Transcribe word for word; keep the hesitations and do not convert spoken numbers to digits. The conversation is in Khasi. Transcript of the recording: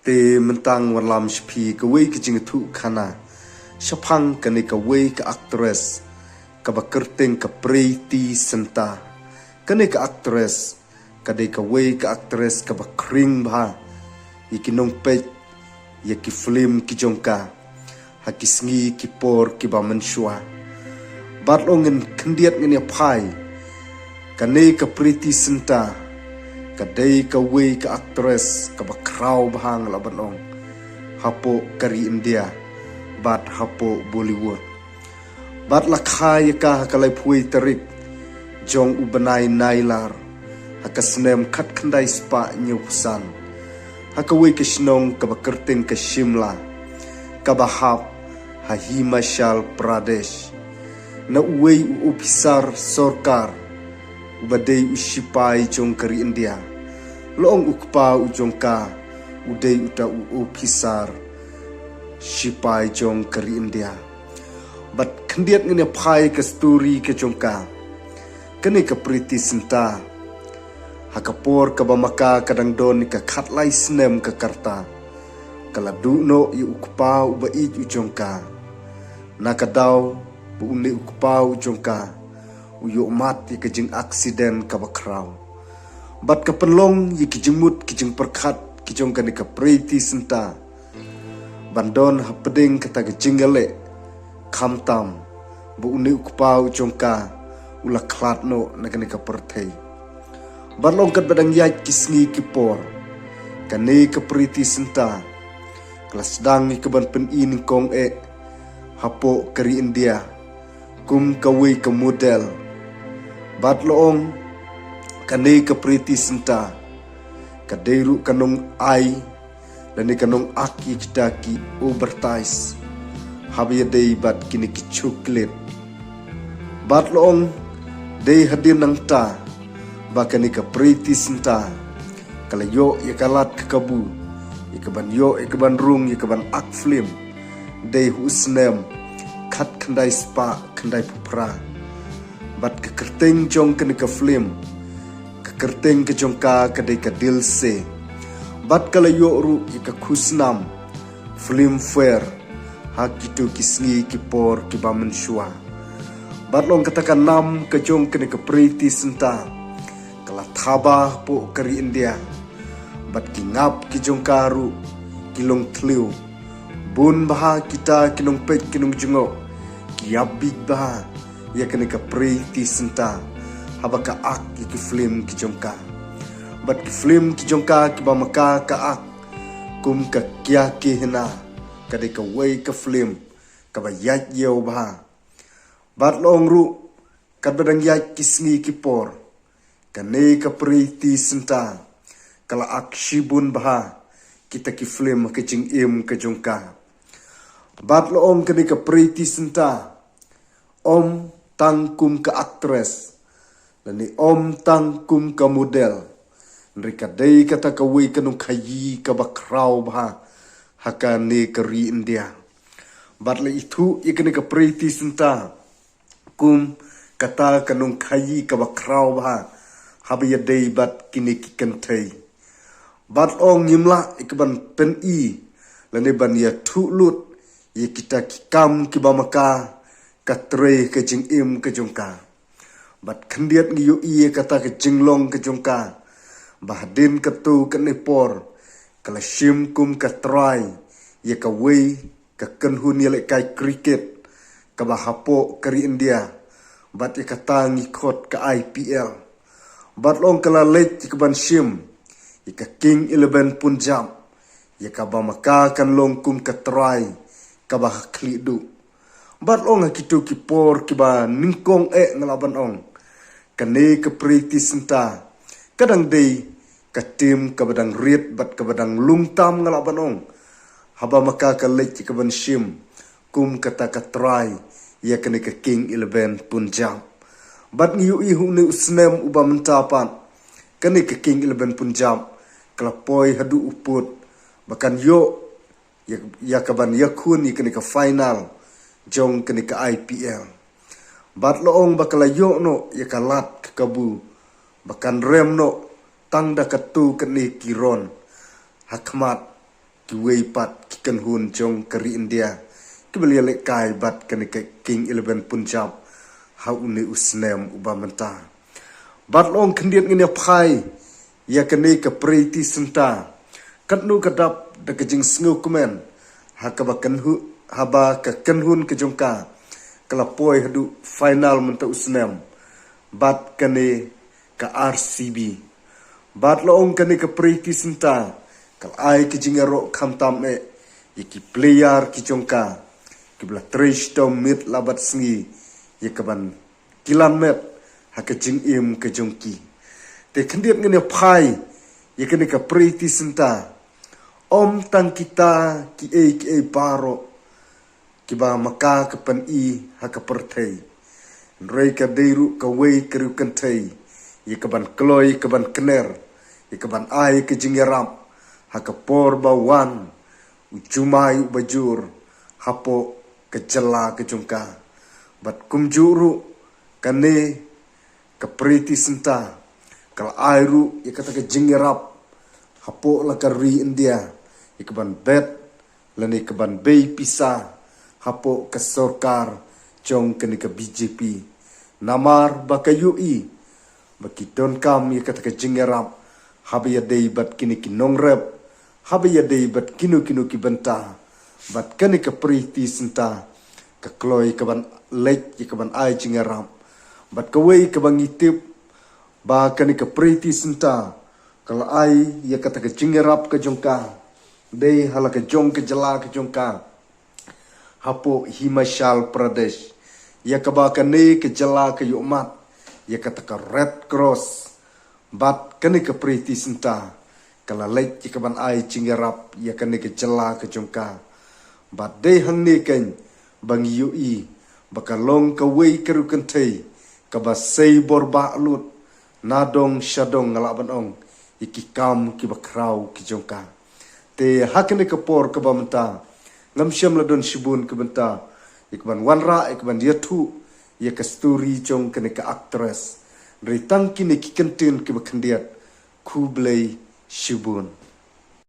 Te mynta ngan wanlam sha phi kawei ka jingïathuhkhana shaphang kane kawei ka actress kaba kyrteng ka Preity Zinta. Kane ka actress ka dei kawei ka actress kaba khring bha ïa ki nongpeit ïa ki film ki jong ka ha ki sngi ki por kiba mynshuwa. Bad long ngin khyndiat ngin ïa phai, kane ka Preity Zinta ka dei kawei ka actress kaba khraw bha nga lah ban ong hapoh ka ri India bad hapoh Bollywood. Bad la kha ïa ka ha ka laiphew tarik jong u bnai Nailar ha ka snem khatkhyndai spah hynñiewphew san ha kawei ka shnong kaba kyrteng ka Shimla kaba hap ha Himachal Pradesh, na uwei u ophisar sorkar uba dei u shipai jong ka ri India. Long u kpa u jong ka u dei uta u ophisar shipai jong ka ri India. Bad khyndiat ngin ïa phai ka story ka jong ka. Kane ka Preity Zinta ha ka por kaba ma ka ka dang don ïa ka khatlai snem ka rta, ka la duh noh ïa u kpa uba ïeit u jong ka. Na ka daw ba une u kpa u jong ka u ïoh mad ïa ka jingaccident kaba khraw. Bad ka pynlong ïa ki jingmut ki jingpyrkhat ki jong kane ka Preity Zinta ban don hapdeng kata ka jingïaleh, khamtam ba une u kpa u jong ka u la khlad noh na kane ka pyrthei. Bad long katba dang ïaid ki sngi ki por, kane ka Preity Zinta ka la sdang ïa ka ban pyni nyngkong eh hapoh ka ri India kum kawei ka model. Bad long kane ka Preity Zinta ka dei ruh ka nongai lane ka nongact ïa kita ki advertise haba ïadei bad kine ki chocolate. Bad long dei hadien nangta ba kane ka Preity Zinta ka la ïoh ïa ka lad ka kabu ïa ka ban ïoh ïa ka ban rung ïa ka ban act film dei ha u snem khatkhyndai spah khyndaiphew phra. Bad ka kyrteng jong kane ka film, ka kyrteng ka jong ka ka dei ka Dil Se. Bad ka la ïoh ruh ïa ka khusnam Filmfare ha kito ki sngi ki por kiba mynshuwa. Bad long kata ka nam ka jong kane ka Preity Zinta ka la thaba hapoh ka ri India. Bad ki ngap ki jong ka ruh ki long thliew. Bun bha kita ki nongpeit ki nongjngoh ki ïa bit bha ïa kane ka Preity Zinta haba ka act ïa ki film ki jong ka. Bad ki film ki jong ka kiba ma ka ka act kum ka Kya Kehna ka dei kawei ka film kaba ïaid ïew bha. Bad long ruh katba dang ïaid ki sngi ki por, kane ka Preity Zinta ka la act shibun bha kita ki film ha ka jingim ka jong ka. Bad long kane ka Preity Zinta ym tang kum ka actress lane ym tang kum ka model, hynrei ka dei kata kawei ka nongkhaïi kaba khraw bha ha kane ka ri India. Bad la ithuh ïa kane ka Preity Zinta kum kata ka nongkhaïi kaba khraw bha haba ïadei bad kine ki kynthei. Bad long ngim lah ïa ka ban pyni lane ban ïathuh lut ïa kita ki kam kiba ma ka ka trei ha ka jingim ka jong ka. Bad khyndiat ngi ïohi ïa kata ka jinglong ka jong ka ba hadien katto katne por ka la shim kum ka trai ïa kawei ka kynhun ïalehkai cricket kaba hapoh ka ri India, bad ïa kata ngi khot ka I P L. Bad long ka la leit ïa ka ban shim ïa ka King Eleven Punjab, ïa kaba ma ka kan long kum ka trai kaba ha khlieh duh. Bad long ha kito ki por kiba nyngkong eh nga lah ban ong, kane ka Preity Zinta ka dang dei ka team kaba dang rit bad kaba dang lung tam nga lah ban ong, haba ma ka ka leit ïa ka ban shim kum kata ka trai ïa kane ka King Eleven Punjab. Bad ngi ïohi ha une u snem uba mynta pat, kane ka King Eleven Punjab ka la poi haduh u pud ba kan ïoh ïa, ïa ka ban ïakhun ïa kane ka final jong kane ka I P L. Bad long ba ka la ïoh noh ïa ka lad ka kabu ba kan rem noh tang da katto katne ki run ha khmat kiwei pat ki kynhun jong ka ri India kiba la ïalehkai bad kane ka King Eleven Punjab ha une u snem uba mynta. Bad la ong khyndiat ngin ïa phai ïa kane ka Preity Zinta, katno ka dap da ka jingsngewkmen ha kaba kynhu- haba ka kynhun ka jong ka ka la poi haduh final mynta u snem bad kane ka R C B. Bad la ong kane ka Preity Zinta ka la ai ka jingïaroh khamtam eh ïa ki player ki jong ka kiba la trei shitom miet la bad sngi ïa kaban kilan met ha ka jingim ka jong ki. Te khyndiat ngin ïa phai ïa kane ka Preity Zinta, ym tang kita kiei kiei baroh kiba ma ka ka pyni ha ka pyrthei, hynrei ka dei ruh kawei ka riew kynthei ïa kaban kloi kaban kner ïa kaban ai ka jingïarap ha ka por ba wan u jumai uba jur hapoh ka jylla ka jong ka. Bad kumjuh ruh kane ka Preity Zinta ka la ai ruh ïa kata ka jingïarap hapoh la ka ri India ïa kaban bet lane kaban bei pisa hapoh ka sorkar jong kane ka B J P. Namar ba ka ïohi ba ki donkam ïa kata ka jingïarap haba ïadei bad kine ki nongrep, haba ïadei bad kino kino ki bynta. Bad kane ka Preity Zinta ka kloi kaban leit ïa kaban ai jingïarap. Bad kawei kaba ngi tip ba kane ka Preity Zinta ka la ai ïa kata ka jingïarap ka jong ka dei ha la ka jong ka jylla ka jong ka hapoh Himachal Pradesh, ïa kaba kane ka jylla ka ïohmad ïa kata ka Red Cross. Bad kane ka Preity Zinta ka la leit ïa kaban ai jingïarap ïa kane ka jylla ka jong ka. Bad dei hangne keiñ ba ngi ïohi ba ka long kawei ka riew kynthei kaba sei bor bah lut na dong sha dong, nga lah ban ong, ïa ki kam kiba khraw ki jong ka. Te ha kane ka por kaba mynta ngam shym la don shibun ki bynta ïa kaban wanrah, ïa kaban ïathuh ïa ka story jong kane ka actress. Hynrei tang kine ki kyntien kiba khyndiat. Khublei shibun.